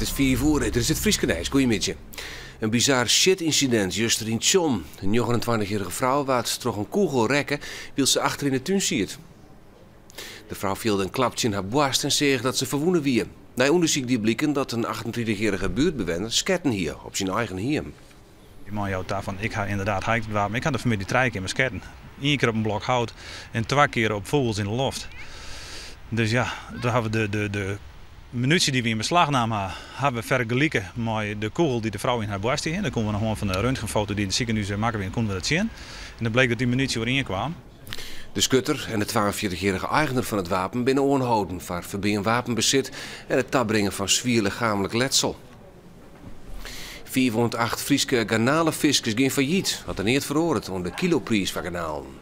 It is fiif oere, dit is it Fryske nijs. Goeiemiddei. In bizar sjitynsidint juster yn Tsjom. In njoggenentweintichjierrige frou waard troch in kûgel rekke wylst se achter yn de tún siet. De frou fielde in klap tsjin har boarst en seach dat se ferwûne wie. Nei ûndersyk die bliken dat in achtentritichjierrige buertbewenner sketten hie op syn eigen hiem. Dy man jout ta fan ik ha ynderdaad ha ik it wapen, ik ha der fanmiddei trije kear mei sketten. Ien kear op in blok hout en twa kear op fûgels yn de loft. Dus ja, doe hawwe we de, de munysje dy't we yn beslach naam ha, hawwe we fergelike mei de kûgel dy't de frou yn har boarst hie. Dêr koene we oan de hân fan de röntgenfoto dy't yn it sikehûs makke wie, koene we dat sjen. En dan bleek dat dy munysje oerienkwam. De skutter en de twaenfjirtichjierrige eigener fan it wapen binne oanholden foar ferbean wapenbesit en it tabringen fan swier lichaamlik letsel. Fiif oant acht Fryske garnalefiskers gean fallyt as der neat feroaret oan de kilopriis foar garnalen.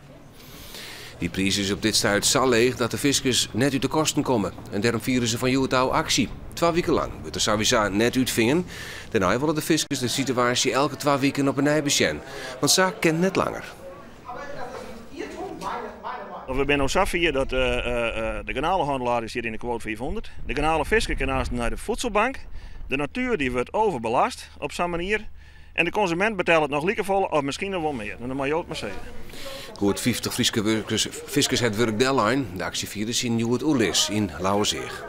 Dy priis is op dit stuit sa leech dat de fiskers net út de kosten komme en dêrom fiere se fan hjoed ôf aksje. Twa wiken lang wurdt der sawiesa net útfearn. Dêrnei wolle de fiskers de situaasje elke twa wiken op 'e nij besjen, want sa kin it net langer. We binne no safier dat de garnalehannelaar stiet yn de quote 500. De garnalefisker kin aanst nei de voedselbank. De natuer dy wurdt overbelast op sa'n manier. En de konsument betellet noch likefolle of miskien noch wol mear. Dan mei jo it mar sizze. Goed 50 Fryske wurkers, fiskers ha it wurk dellein. De aksjefierders hiene hjoed oerlis yn Lauwerseach.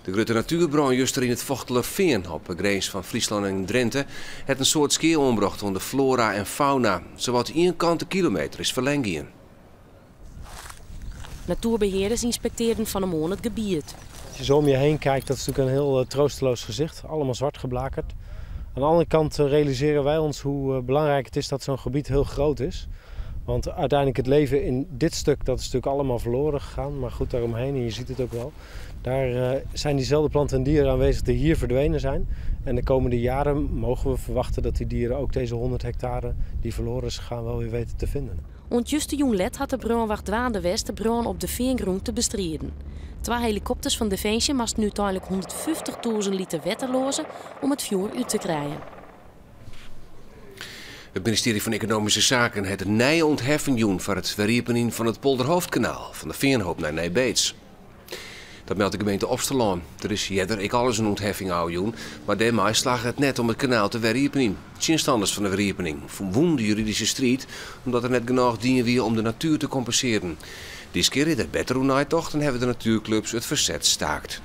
De grutte natuerbrân juster yn it Fochtelerfean op 'e grins fan Fryslân en Drinte hat in soad skea oanbrocht oan de floara en fauna. Sawat ien kante kilometer is ferlern gien. Natoerbehearders ynspektearren fan 'e moarn it gebiet. Als je zo om je heen kijkt, dat is natuurlijk een heel troosteloos gezicht. Allemaal zwart geblakerd. Aan de andere kant realiseren wij ons hoe belangrijk het is dat zo'n gebied heel groot is. Want uiteindelijk het leven in dit stuk, dat is natuurlijk allemaal verloren gegaan. Maar goed, daaromheen, en je ziet het ook wel, daar zijn diezelfde planten en dieren aanwezig die hier verdwenen zijn. En de komende jaren mogen we verwachten dat die dieren ook deze 100 hectare die verloren is gegaan wel weer weten te vinden. Oant justerjûn let hat de brânwacht dwaande west de brân op de feangrûn te bestriden. Twa helikopters fan Definsje moasten úteinlik hûndertfyftichtûzen liter wetter loaze om it fjoer út te krijen. It ministearje fan Ekonomyske Saken hat in nije ûntheffing jûn foar it weriepenjen fan it Polderhoofdkanaal fan de Feanhoop nei Nij Beets. Dat meldt de gemeente Opsterlân. Der is earder ek alris in ûntheffing ôfjûn, mar dêrmei slagge it net om it kanaal te weriepenjen. Tsjinstanners fan de weriepening wûnen de juridyske striid omdat der net genôch dien wie om de natuer te kompensearjen. Diskear is der better oer neitocht en hawwe de natuerklups it ferset staakt.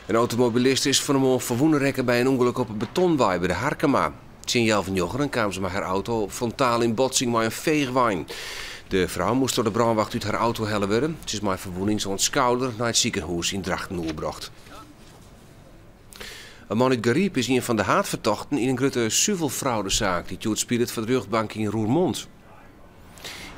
In automobilist is fan 'e moarn ferwûne rekke by in ûngelok op 'e Betonwei by de Harkema. Tsjin healwei njoggenen kaam se mei har auto frontaal yn botsing mei in feechwein. De frou moast troch de brânwacht út har auto helle wurde. Se is mei ferwûnings oan it skouder nei it sikehûs yn Drachten oerbrocht. In man út Garyp is ien fan de haadfertochten yn in grutte suvelfraudesaak dy't hjoed spilet foar de rjochtbank yn Roermond.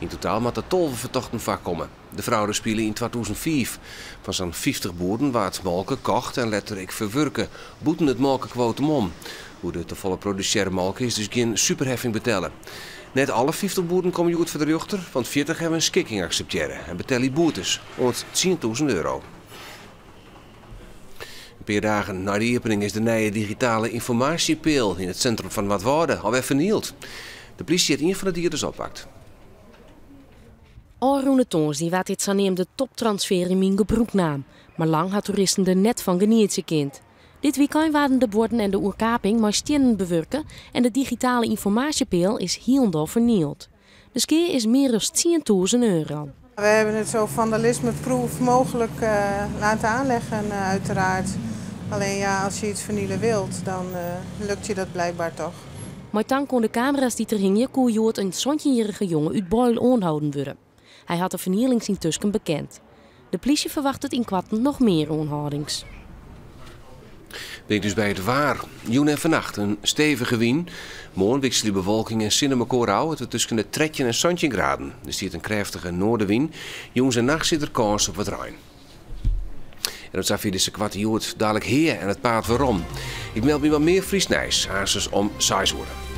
Yn totaal moatte 12 fertochten foarkomme. De fraude spile yn 2005. Fan sa'n 50 boeren waard molke kocht en letter ek ferwurke, bûten it molkekwotum om. Oer de tefolle produsearre molke is dus gjin superheffing betelle. Net alle 50 boeren komme hjoed foar de rjochter, want 40 hawwe in skikking akseptearre en betelje boetes oant 10.000 euro. In pear dagen nei de iepening is de nije digitale ynformaasjepeal yn it sintrum fan Noardwâlde alwer fernield. De plysje hat ien fan de dieders oppakt. Ofrûne tongersdei waard dit saneamde toptransferium yn gebrûk naam, mar lang ha toeristen der net fan genietsje kind. Dit wykein waarden de buorden en de oerkaping mei stiennen bewurke en de digitale ynformaasjepeal is hielendal fernield. De skea is mear as 10.000 euro. We hebben het zo vandalismeproof mogelijk laten aanleggen, uiteraard. Alleen ja, als je iets vernielen wilt, dan lukt je dat blijkbaar toch. Mei tank oan de kamera's dy't der hingje, koe hjoed in santjinjierrige jonge út Boyl oanholden wurde. Hy hat de fernielings yntusken bekend. De plysje ferwachtet ynkoarten noch mear oanhâldings. Bin ik dus by it waar. Jûn en fannacht in stevige wyn. Moarn wikselje bewolking en sinne mekoar ôf. It wurdt tusken de 13 en 17 graden. Der stiet in krêftige noardewyn. Jûns en nachts is der kâns op wat rein. En dat safier dizze koarte Hjoed. Dalik Hea en it paad werom. Ik meld my mei mear Frysk nijs, aansens om seis oere.